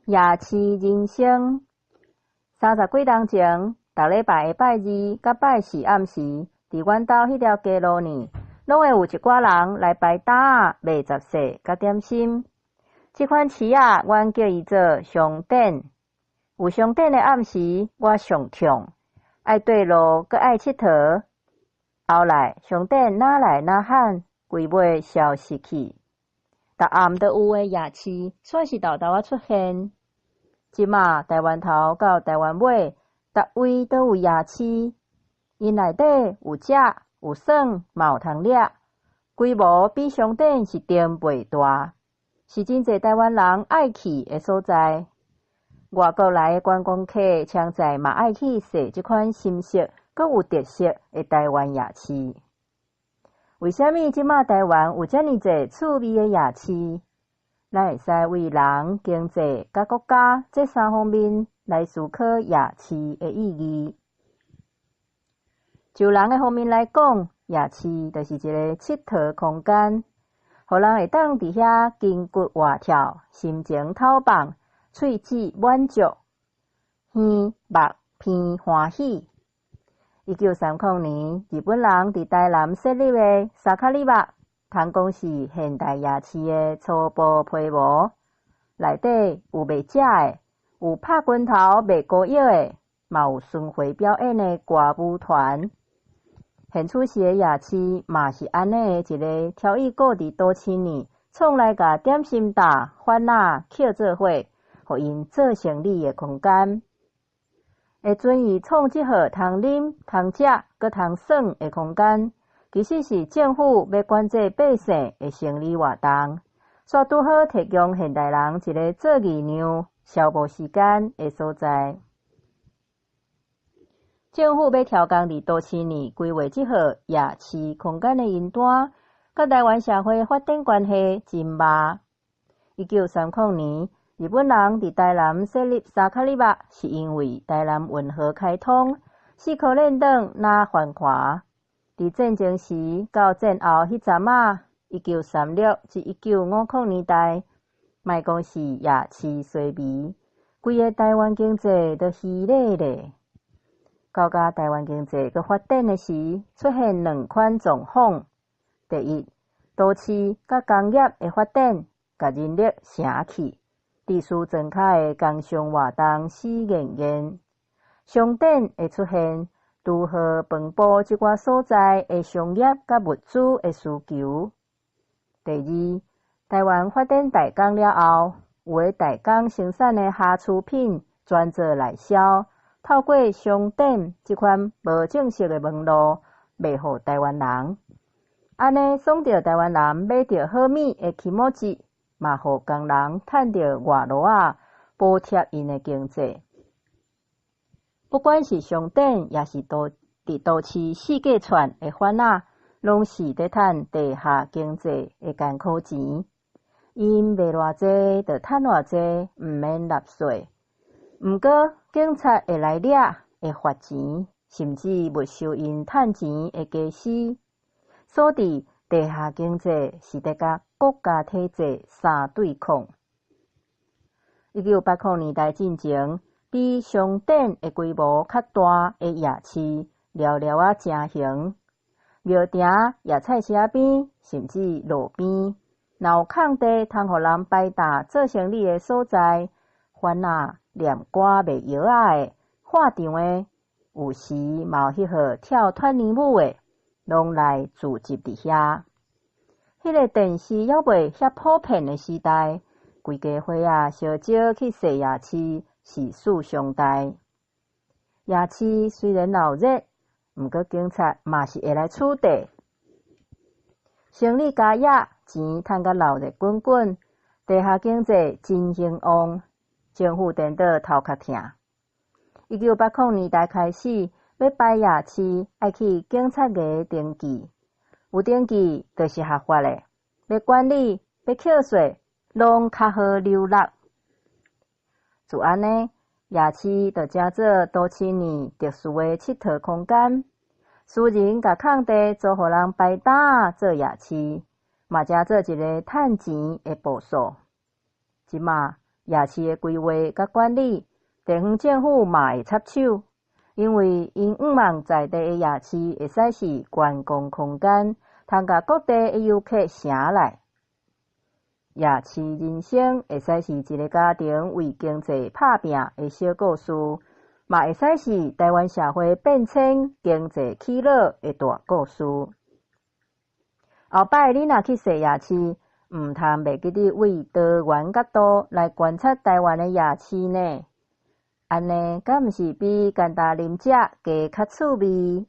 夜市人生。三十幾冬前，逐禮拜的拜二佮拜四暗時，佇阮兜彼條街路呢，攏會有一寡人來擺擔仔賣雜細佮點心。這款市仔，阮叫伊做商店。有商店的暗時，我上暢，愛綴路閣愛𨑨迌。後來商店若來若罕，規尾消失去。逐暗都有的夜市，煞是沓沓仔出現。這馬台灣頭到台灣尾，逐位都有夜市，𪜶內底有食有耍，嘛有通掠，規模比商店是頂倍大，是真濟台灣人愛去的所在。外國來的觀光客，常在嘛愛去踅這款新式閣有特色的台灣夜市。為啥物這馬台灣有遮爾濟趣味的夜市？咱會使為人、經濟佮國家這三方面來思考夜市的意義。就人的方面來講，夜市就是一個𨑨迌空間，予人會當佇遐筋骨活跳、心情透放、喙齒滿足、耳目鼻歡喜。1930年，日本人佇台南設立的沙卡里肉，通講是現代夜市的初步批模。內底有賣食的，有拍拳頭賣膏藥的，嘛有巡迴表演的歌舞團。現此時的夜市嘛是按呢的一个超越古佇都市呢，創來共點心擔、販仔抾做伙，予𪜶做生理的空間。會准伊創這號通啉、通食、閣通耍的空間，其實是政府欲管制百姓的生理活動，煞拄好提供現代人一个做藝娘、消磨時間的所在。政府欲調工佇都市內規劃這號夜市空間的雲端，佮台灣社會發展關係真密。1930年，日本人佇台南設立沙卡里肉，是因為台南運河開通，四箍輾轉若繁華。佇戰爭時到戰後彼陣仔，1936至1950年代，莫講是夜市衰微，規个台灣經濟都虛咧咧。到甲台灣經濟閣發展的時，出現兩款狀況：第一，都市佮工業的發展，共人力城去，致使莊跤的工商活動死嚴嚴。商店的出現，拄好填補這寡所在的商業佮物資的需求。第二，台灣發展代工了後，有的代工生產的瑕疵品轉做內銷，透過商店這款無正式的門路賣予台灣人，按呢爽著台灣人買著好物的気持ち，嘛予工人趁著外勞仔補貼𪜶的經濟。不管是商店，抑是都佇都市四界竄的販仔，攏是咧趁地下經濟的艱苦錢。𪜶賣偌濟就趁偌濟，毋免納稅。毋過警察會來掠，會罰錢，甚至沒收𪜶趁錢的家私。所以地下經濟是咧佮國家體制相對抗。1980年代進前，比商店的規模較大的夜市，寥寥仔成形。廟埕、野菜市仔邊，甚至路邊，若有空地通予人擺擔做生理的所在，販仔念歌賣藥仔的、畫場的，有時嘛有彼號跳脫衣舞的，攏來聚集佇遐。彼个電視猶未遐普遍的時代，規家伙仔相招去踅夜市是事常代。夜市雖然鬧熱，毋過警察嘛是會來取締。生理加業，錢趁甲鬧熱滾滾，地下經濟真興旺，政府顛倒頭殼疼。1980年代開始，欲擺夜市愛去警察衙登記，有登記就是合法的，欲管理、欲扣稅，攏較好扭落。就按呢，夜市就成做都市內特殊的𨑨迌空間。私人共空地租予人擺擔做夜市，嘛成做一个趁錢的步數。這馬夜市的規劃佮管理，地方政府嘛會插手，因為𪜶向望在地的夜市會使是觀光空間，通共各地的遊客城來。夜市人生會使是一个家庭為經濟拍拚的小故事，嘛會使是台灣社會變遷、經濟起落的大故事。後擺你若去踅夜市，毋通袂記得為多元角度來觀察台灣的夜市呢。按呢，敢毋是比簡單啉食加較趣味？